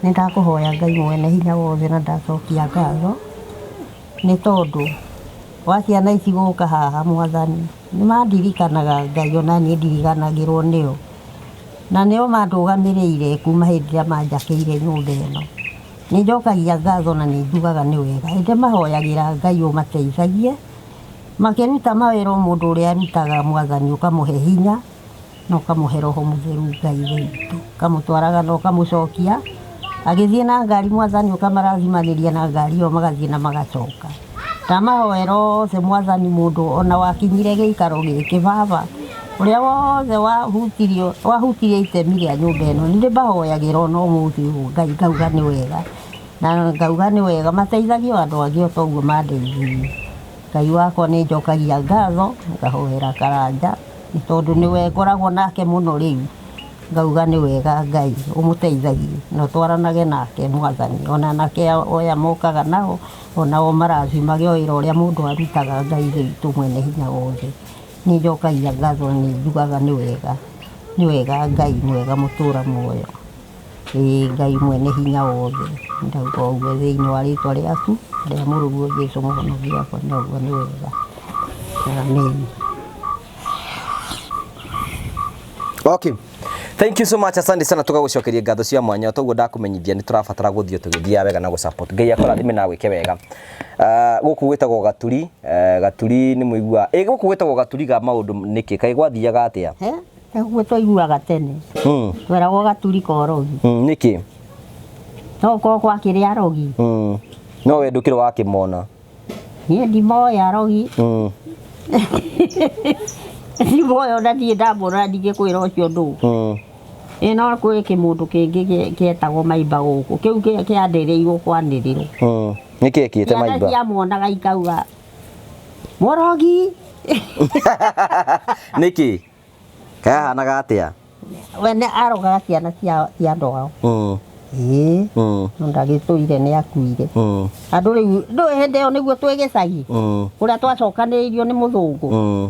Nĩ ndakũhoya Ngai mwene hinya wothe na ndacokia ngatho nĩ tondũ wa ciana ici gũka haha Mwathani. Nĩ mandirikanaga Ngai ona niĩ ndiriganagĩrwo nĩo. Na nĩo mandũgamĩrĩire kuma hĩndĩ ĩrĩa manjakĩire nyũmba ĩno. Nĩ njokagia ngatho na nĩ njugaga nĩ wega. Ĩndĩ mahoyagĩra Ngai ũmateithagie makĩruta mawĩra o mũndũ ũrĩa arutaga Mwathani ũkamũhe hinya na ũkamũhe roho mũtheru Ngai witũ. Ũkamũtwaraga na ũkamũcokia agĩthiĩ na ngari Mwathani ũkamarathimanĩria na ngari ĩyo magathiĩ na magacoka. Ndamahoera othe Mwathani mũndũ ona wakinyire gĩikaro gĩkĩ Baba ũrĩa wothe wahutirie itemi rĩa nyũmba ĩno nĩ ndĩmahoyagĩra ona ũmũthĩ ũyũ Ngai ngauga nĩ wega na ngauga nĩ wega mateithagie andũ angĩ o ta ũguo mandeithirie. Ngai wakwa nĩ njokagia ngatho ngahoera Karanja nĩ tondũ nĩwe ngoragwo nake mũno rĩu ngauga nĩ wega Ngai ũmũteithagie na ũtwaranage nake Mwathani ona anake aya mokaga nao onao marathimage o wĩra ũrĩa mũndũ arutaga Ngai witũ mwene hinya wothe. Nĩ njokagia ngatho nĩ njugaga nĩ wega nĩ wega Ngai nĩ wega mũtũra muoyo. Ĩĩ Ngai mwene hinya wothe ndauga ũguo thĩinĩ wa rĩtwa rĩaku rĩa mũrũguo Jesũ mũhonokia wakwa ndauga nĩ wega. Amen. Okay. Thank you so much. Asante sana tũgagũcokeria ngatho cia mwanya toguo ndakũmenyithia nĩ tũrabatara gũthiĩ tũgĩthiaga wega na gũ-support. Ngai akũrathime na agwĩke wega. Gũkũ gwĩtagwo Gaturi, Gaturi nĩ mũigua. Ĩ gũkũ gwĩtagwo Gaturi ga maũndũ nĩkĩ? Kaĩ gwathiaga atĩa? Ũguo twaiguaga tene. Tweragwo Gaturi ka ũrogi. Nĩkĩ? No gũkorwo gwakĩrĩ arogi. No we ndũkĩrĩ wakĩmona. Niĩ ndimoĩ arogi. Ndimoĩ ona ndirĩ ndamona ndingĩkwĩra ũcio nũ. Ĩ no kwĩ kĩmũndũ kĩngĩ kĩetagwo maimba gũkũ. Kĩu kĩanĩrĩirwo kwanĩrĩrwo. Nĩkĩ kĩte Ciana maimba? ciamuonaga ikauga mũrogi. Nĩkĩ? Kahanaga atĩa? We nĩ arogaga ciana cia andũ ao. Ĩĩ. No ndagĩtũire nĩ akuire. Andũ rĩu ndũĩ hĩndĩ ĩyo nĩguo twĩ gĩcagi kũrĩa twacokanĩrĩirio nĩ mũthũngũ.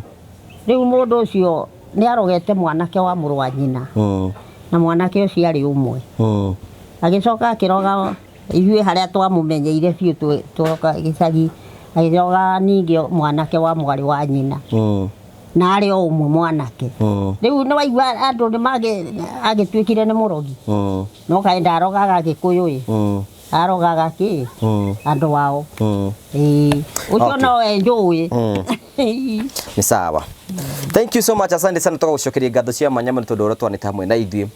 Rĩu mũndũ ũcio nĩ arogete mwanake wa mũrũ wa nyina. Na mwanake ũcio arĩ ũmwe. Agĩcoka akĩroga ithuĩ harĩa twamũmenyeire biũ twoka gĩcagi agĩroga ningĩ mwanake wa mwarĩ wa nyina. Na arĩ o ũmwe mwanake. Rĩu nĩ waigua andũ nĩ agĩtuĩkire nĩ mũrogi. No kaĩ ndarogaga Gĩkũyũ ĩ. Arogaga kĩ? Andũ ao. Ĩĩ. Ũcio nowe njũĩ. Nĩ sawa. Thank you so much. Asante sana tũgagũcokeria ngatho cia mwanya mũno tondũ ũrĩa twanĩte hamwe na ithuĩ.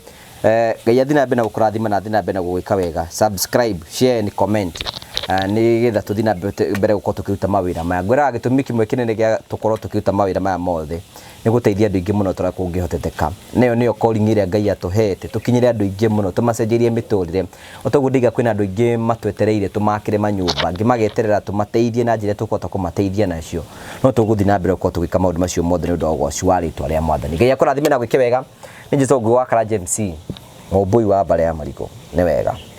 Ngai athi na mbere na gũkũrathima na athi na mbere na gũgwĩka wega. Subscribe, share and comment, nĩgetha tũthiĩ na mbere gũkorwo tũkĩruta mawĩra maya. Ngwĩraga gĩtũmi kĩmwe kĩnene gĩa tũkorwo tũkĩruta mawĩra maya mothe nĩ gũteithia andũ aingĩ mũno tũrĩa kũngĩhoteteka. Nayo nĩyo calling ĩrĩa Ngai atũhete, tũkinyĩre andũ aingĩ mũno, tũmacenjerie mĩtũrĩre. O toguo ndĩiga kwĩna andũ aingĩ matwetereire tũmakĩre manyũmba, angĩ mageterera tũmateithie na njĩra tũkũhota kũmateithia nacio. No tũgũthiĩ na mbere gũkorwo tũgĩka maũndũ macio mothe nĩ ũndũ wa ũgoci wa rĩtwa rĩa Mwathani. Ngai akũrathime na gwĩke wega. Nĩ njĩtagwo Ngũgĩ wa Karanja MC, mũmbũi wa mbare ya marigũ. Nĩ wega.